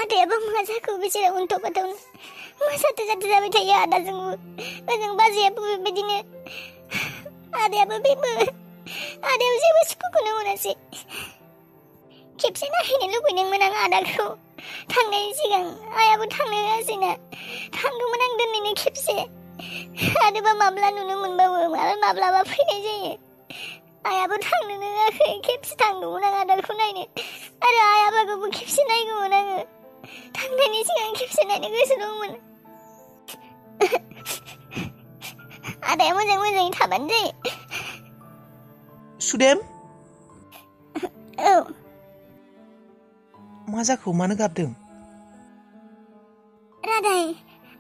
आदायाबो मा जाखो बिसोरो उनथ' बाथावनो मा जाथो जाबाय थायो आदाजोंबो ओजों बाजैयाबो बेबायदिनो आदायाबो बेबो आदायाबो जेबो सुखुखौनो मोनासै खेबसे नायहैनो लुबैदोंमोन आं आदाखौ थांनायनि सिगां आइयाबो थांनो होआसैना थांगौमोन आं दिनैनो खेबसे आरोबा माब्ला नुनो मोनबावो माब्लाबा फैनाय जायो आइयाबो थांनोनो होआखै खेबसे थांगौमोन आं आदाखौ नायनो आरो आइ आफाखौबो खेबसे नायगौमोन आङो थांनायनि सिगां खेबसे नायनो गोसो दंमोन आदाया मोजाङै थाबानो जायो सुदेम औ मा जाखो मानो गाबदों रादाय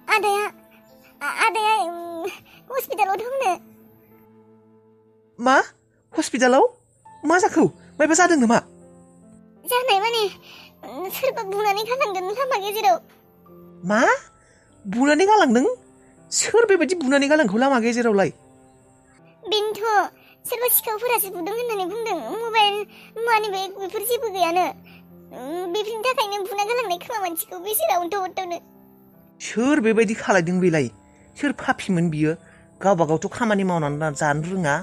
आदाया हस्पिटालाव दंनो मा हस्पिटालाव मा जाखो मायबा जादों नामा जानाय माने सोरबा बुनानै गालांदों लामा गेजेराव मा बुनानै गालांदों सोर बेबायदि बुनानै गालांखौ लामा गेजेरावलाय बेनोथ' सोरबा सिखावफोरासो बुदों होननानै बुंदों मबाइल मानि बेफोर जेबो गैयानो बेफोरनि थाखायनो बुना गालांनाय खोमा मानसिखौ बेसेरा उनथ' सोर बेबायदि खालायदों बेलाय सोर पापिमोन बियो गावबा गावथ' खामानि मावनानै जानो रोङा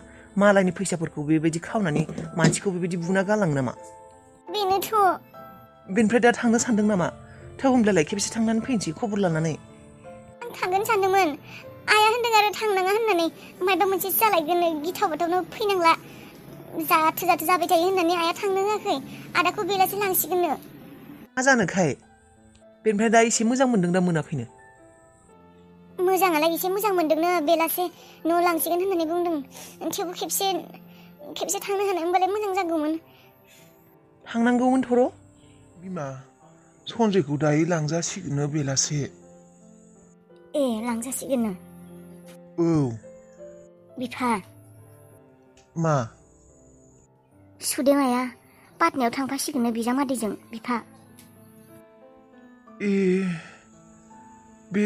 मालायनि फैसाफोरखौ बेबायदि खावनानै मानसिखौ बेबायदि बुना गालाङो नामा बेनोथ' बेनिफ्राय दा थांनो सानदों नामा थौ होमब्लालाय खेबसे थांनानै फैनोसै खबर लानानै आं थांगोन सानदोंमोन आइया होनदों आरो थांनाङा होननानै मायबा मोनसे जालायगोन गिथाव बाथावनो फैनांला जाथो जाबाय थायो होननानै आइया थांनो होआखै आदाखौ बेलासो लांसिगोननो मा जानोखाय बेनिफ्राय दा एसे मोजां मोनदों दा मोनाखैनो मोजाङालाय एसे मोजां मोनदोंनो बेलासे न' लांसिगोन होननानै बुंदों थेवबो खेबसे थांनो हानाय होनबालाय मोजां जागौमोन थांनांगौमोन थर' बिमा सन्जयखौ दायो लांजासिगोननो बेलासे ए लांजासिगोननो औ बिफा मा सुदेमाया पाटनायाव थांफासिगोननो बिजामादैजों बिफा ए बे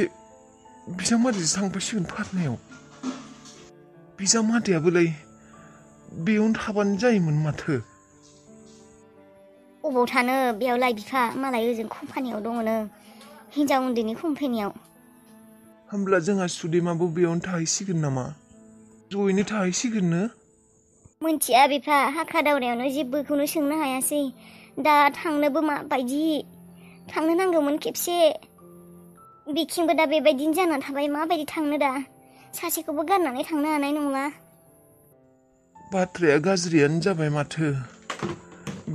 बिजामादैजों थांफासिगोन पाटनायाव बिजामादैयाबोलाय बेयावनो थाबानो जायोमोन माथो अबाव थानो बेयावलाय बिफा मालाय ओजों कम्पानियाव दङनो हिनजाव उन्दैनि कम्पानियाव होमब्ला जोंहा सुदेमाबो बेयावनो थाहैसिगोन नामा जयैनो थाहैसिगोननो मोनथिया बिफा हाखा दावरायावनो जेबोखौनो सोंनो हायासै दा थांनोबो माबायदि थांनो नांगौमोन खेबसे बिथिंबो दा बेबायदिनो जाना थाबाय माबायदि थांनो दा सासेखौबो गारनानै थांनो हानाय नंला बाथ्राया गाज्रियानो जाबाय माथो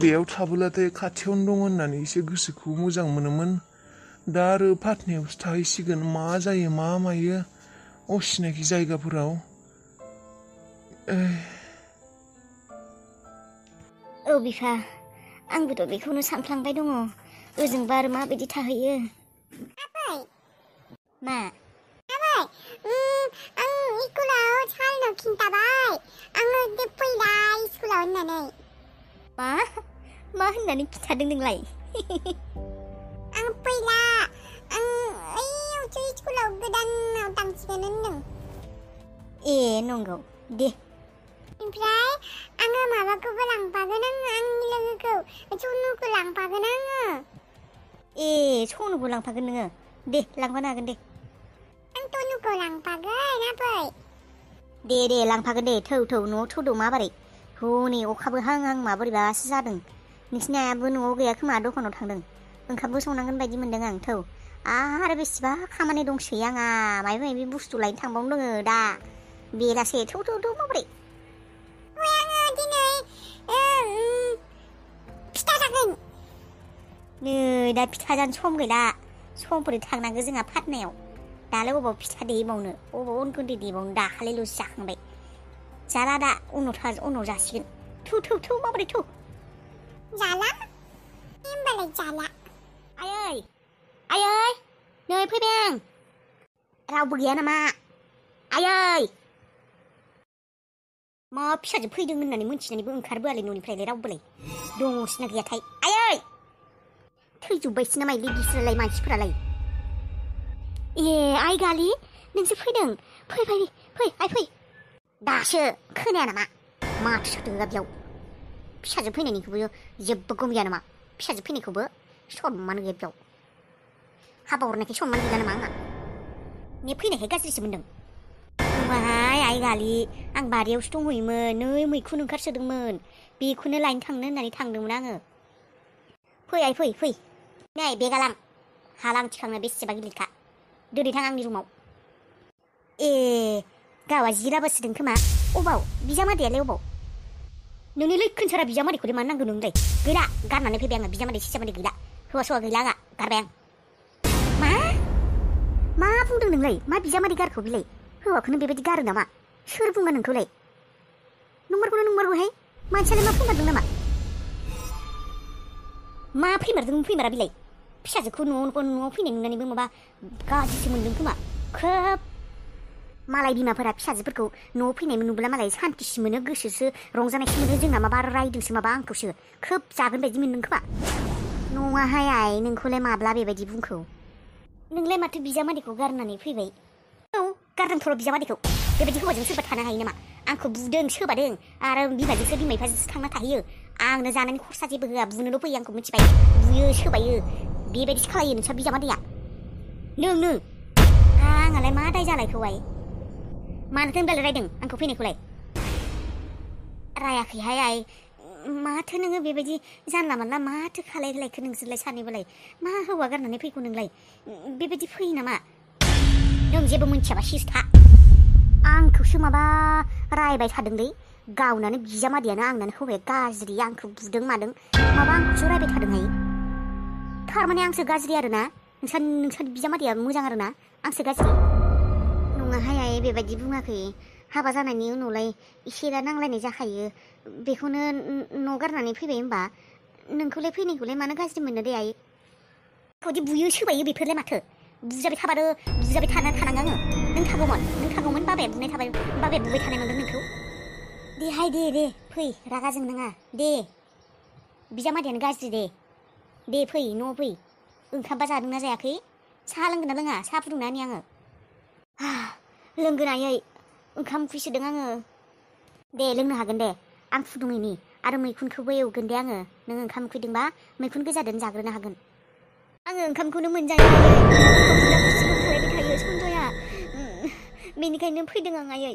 बेयाव थाबोलाथाय खाथियावनो दं होननानै एसे गोसोखौ मोजां मोनोमोन दा आरो पाटनायावसो थाहैसिगोन मा जायो मा मायो असिनाखि जायगाफोराव औ बिफा आंबोथ' बेखौनो सानफ्लांबाय दङ ओजोंबा आरो माबायदि थाहैयो मा आं स्कुलाव सालनो खिन्थाबाय आङो फैला स्कुलाव होननानै मा होननानै खिन्थादों नोंलाय आं फैला आं ओइयावसो स्कुलाव गोदानाव थांसिगोन होनदों ए नंगौ दे ओमफ्राय आङो माबाखौबो लांफागोन आंनि लोगोखौ सनुखौ लांफागोन आङो ए सनुखौ लांफागोन नोङो दे लांफानो हागोन दे आं तनुखौ लांफागोन आबै दे लांफागोन दे थौ न'आव थौदो माबोरै हनै अखाबो हां माबोरैबासो जादों नोंसिनि आइयाबो न'आव गैया खोमा दखानाव थांदों ओंखामबो संनांगोन बायदि मोनदों आं थौ आरो बेसेबा खामानि दंसै आंहा माबा माबि बुस्थु लायनो थांबावनो दङ दा बेलासे थौ माबोरै आङो दिनै फिथा जागोन नै दा फिथा जानो सम गैला समफोर थांनांगौ जोंहा पाटनायाव दालाय अबाव फिथा देबावनो अबाव अन गुन्दै देबावनो दाखालिल'सो जाखांबाय जाला दा उनाव जासिगोन थौ माबोरै थौ जाला होमबालाय जाला आयै नै फैबाय आं रावबो गैया नामा आयै मा फिसाजो फैदों होननानै मोनथिनानैबो ओंखारबोआलाय न'निफ्रायलाय रावबोलाय दङसिना गैयाथाय आयै थैजोब्बायसो नामायलै बिसोरलाय मानसिफोरालाय ए आइ गालि नोंसो फैदों फै दासो खोनाया नामा माथो सोदों बेयाव फिसाजो फैनायनिखौबो जेबो गम गैया नामा फिसाजो फैनायखौबो सनमान गैया बेयाव हाबा हरनायखाय सनमान गैला नामा आंहा ने फैनायखाय गाज्रिसो मोनदों नङाहाय आइ गालि आं बारियावसो दंहैयोमोन नै मैखुन ओंखारसोदोंमोन बेखौनो लायनो थांनो होननानै थांदोंमोन आङो फै आइ फै नै बेगा लां हालां थिखांनो बेसेबा गिलिरखा दोनै थां आंनि रुमाव ए गावा जिराबोसोदों खोमा अबाव बिजामादैयालाय अबाव नोंनि लैखोनसारा बिजामादैखौलाय मानो नांगौ नोंलाय गैला गारनानै फैबाय आङो बिजामादै सिजामादै गैला हौवा सौवा गैला आंहा गारबाय आं मा बुंदों नोंलाय मा बिजामादै गारखौ बिलाय हौवाखौनो बेबायदि गारो नामा सोर बुङा नोंखौलाय नंमारगौहाय मानसियालाय मा फैमारदों नामा मा फैमारा बिलाय फिसाजोखौ न'आव फैनाय नुनानैबो माबा गाज्रिसो मोनदों खोमा खोब मालाय बिमाफोरा फिसाजोफोरखौ न'आव फैनाय नुब्ला मालाय सान्तिसो मोनो गोसोसो रंजानायसो मोनो जोंना माबा रायदोंसो माबा आंखौसो खोब जागोन बायदि मोनदों खोमा नङाहाय आइ नोंखौलाय माब्ला बेबायदि बुंखौ नोंलाय माथो बिजामादैखौ गारनानै फैबाय औ गारदोंथ' बिजामादैखौ बेबायदि हौवाजों सोरबा थानो हायो नामा आंखौ बुदों सोबादों आरो बिमाजोंसो बिमा बिफाजोंसो थांना थाहैयो आंनो जानायनि खरसा जेबो होआ बुनोल' फैयो आंखौ मिथिबाय बुयो सोबायो बेबायदिसो खालायो नोंस्रा बिजामादैया नोंनो आंहालाय मा दाय जालायखौहाय मानोथो होनबालाय रायदों आंखौ फैनायखौलाय रायाखैहाय आइ माथो नोङो बेबायदि जानला मानला माथो खालायलायखो नोंसोरलाय सानैबोलाय मा हौवा गारनानै फैगौ नोंलाय बेबायदि फैयो नामा नों जेबो मिथियाबा सिस्था आंखौसो माबा रायबाय थादोंलै गावनानो बिजामादैयानो आंनानो हौवाया गाज्रि आंखौ बुदों मादों माबा आंखौसो रायबाय थादोंहाय थारमाने आंसो गाज्रि आरोना नोंसानि बिजामादैया मोजां आरोना आंसो गाज्रि नङाहाय आइ बेबायदि बुङाखै हाबा जानायनि उनावलाय एसेला नांलायनाय जाखायो बेखौनो न' गारनानै फैबाय होनबा नोंखौलाय फैनायखौलाय मानो गाज्रि मोननो दे आइ बिदि बुयो सोबायो बेफोरलाय माथो बुजाबाय थानाङा आङो नों थागौमोन बाबाया बुनाय थाबाय बाबाया बुबाय थानाय मोनदों नोंखौ देहाय दे फै रागा जोंनाङा दे बिजामादैयानो गाज्रि दे फै न'आव फै ओंखामबा जादोंना जायाखै साहा लोंगोन ना लोङा साहा फुदुंना होनि आङो लोंगोन आयै ओंखाम उखैसोदों आङो दे लोंनो हागोन दे आं फुदुङैनि आरो मैखुनखौबो एवगोन दे आङो नों ओंखाम उखैदोंबा मैखुन गोजादों जाग्रोनो हागोन आङो ओंखामखौनो मोनजायो खालायबाय थायो सन्जया बेनिखायनो फैदों आं आयै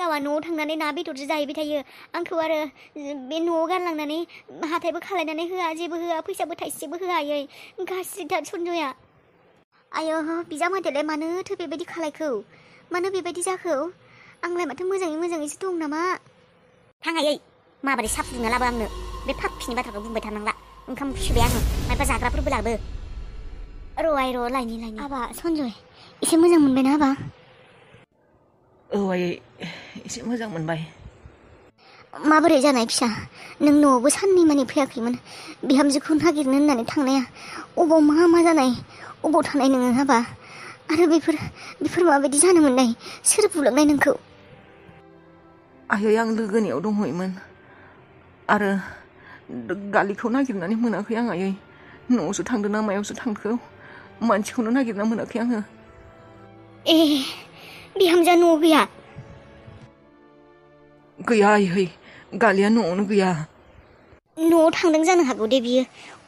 गावा न'आव थांनानै ना बेदरजों जाहैबाय थायो आंखौ आरो बे न'आव गारलांनानै हाथायबो खालायनानै होआ जेबो होआ फैसाबो थाइसेबो होआ आयै गाज्रिथार सन्जया आयो बिजामादैयालाय मानोथो बेबायदि खालायखौ मानो बेबायदि जाखौ आंलाय माथो मोजाङैसो दं नामा थां आयै माबोरै साहा फुदुंना लाबो आंनो बे फाफिनि बाथ्राखौ बुंबाय थानांला ओंखाम उखैबाय आङो माबा जाग्राफोरबो लाबो र' लायनि आबा सन्जय एसे मोजां मोनबायना आबा औ आयै एसे मोजां मोनबाय माबोरै जानाय फिसा नों न'आवबो साननै मानि फैयाखैमोन बिहामजोखौ नागिरनो होननानै थांनाया अबाव मा जानाय अबाव थानाय नोङो हाबा आरो बेफोर माबायदि जानो मोननाय सोर बुलांनाय नोंखौ आयै आं लोगोनियाव दंहैयोमोन आरो गालिखौ नागिरनानै मोनाखै आं आयै न'आवसो थांदों ना मायावसो थांखो मानसिखौनो नागिरना मोनाखै आङो ए बिहामजोआ न'आव गैया आयै गालिया न'आवनो गैया न'आव थांदों जानो हागौ दे बियो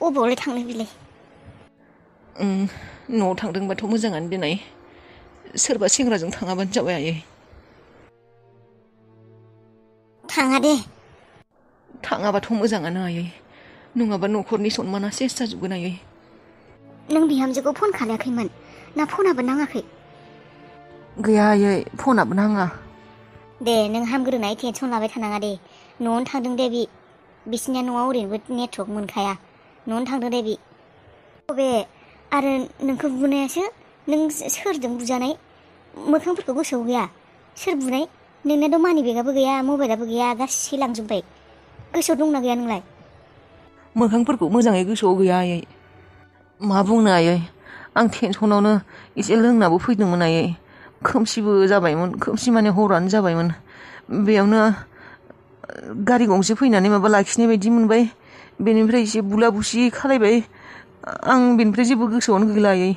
अबावलाय थांनो बिलाय न'आव थांदोंबाथ' मोजाङानो देनाय सोरबा सेंग्राजों थाङाबानो जाबाय आयै थाङा दे थाङाबाथ' मोजाङानो आयै नङाबा न'खरनि सनमाना सेस जाजोबगोन आयै नों बिहामजोखौ फन खालायाखैमोन ना फनाबो नाङाखै गैया आयै फनाबो नाङा दे नों हामग्रोनाय टेनसन लाबाय थानाङा दे न'आवनो थांदों दे बिसिनिया न'आव ओरैनोबो नेटवर्क मोनखाया न'आवनो थांदों दे बे आरो नोंखौ बुनायासो नों सोरजों बुजानाय मोखांफोरखौ गोसोआव गैया सोर बुनाय नोंनाथ' मानि बेगाबो गैया मबाइलाबो गैया गासै लांजोब्बाय गोसोआव दंना गैया नोंलाय मोखांफोरखौ मोजाङै गोसोआव गैया आयै मा बुंनो आयै आं टेनसनावनो एसे लोंनाबो फैदोंमोन आयै खोमसिबो जाबायमोन खोमसि माने हरानो जाबायमोन बेयावनो गारि गंसे फैनानै माबा लाखिनाय बायदि मोनबाय बेनिफ्राय एसे बुला बुसि खालायबाय आं बेनिफ्राय जेबो गोसोआवनो गैला आयै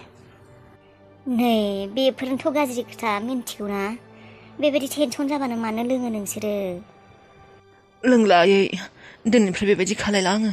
नै बेफोरनोथ' गाज्रि खोथा मिन्थिगौना बेबायदि टेनसन जाबानो मानो लोङो नोंसोरो लोंला आयै दिनैनिफ्राय बेबायदि खालायला आङो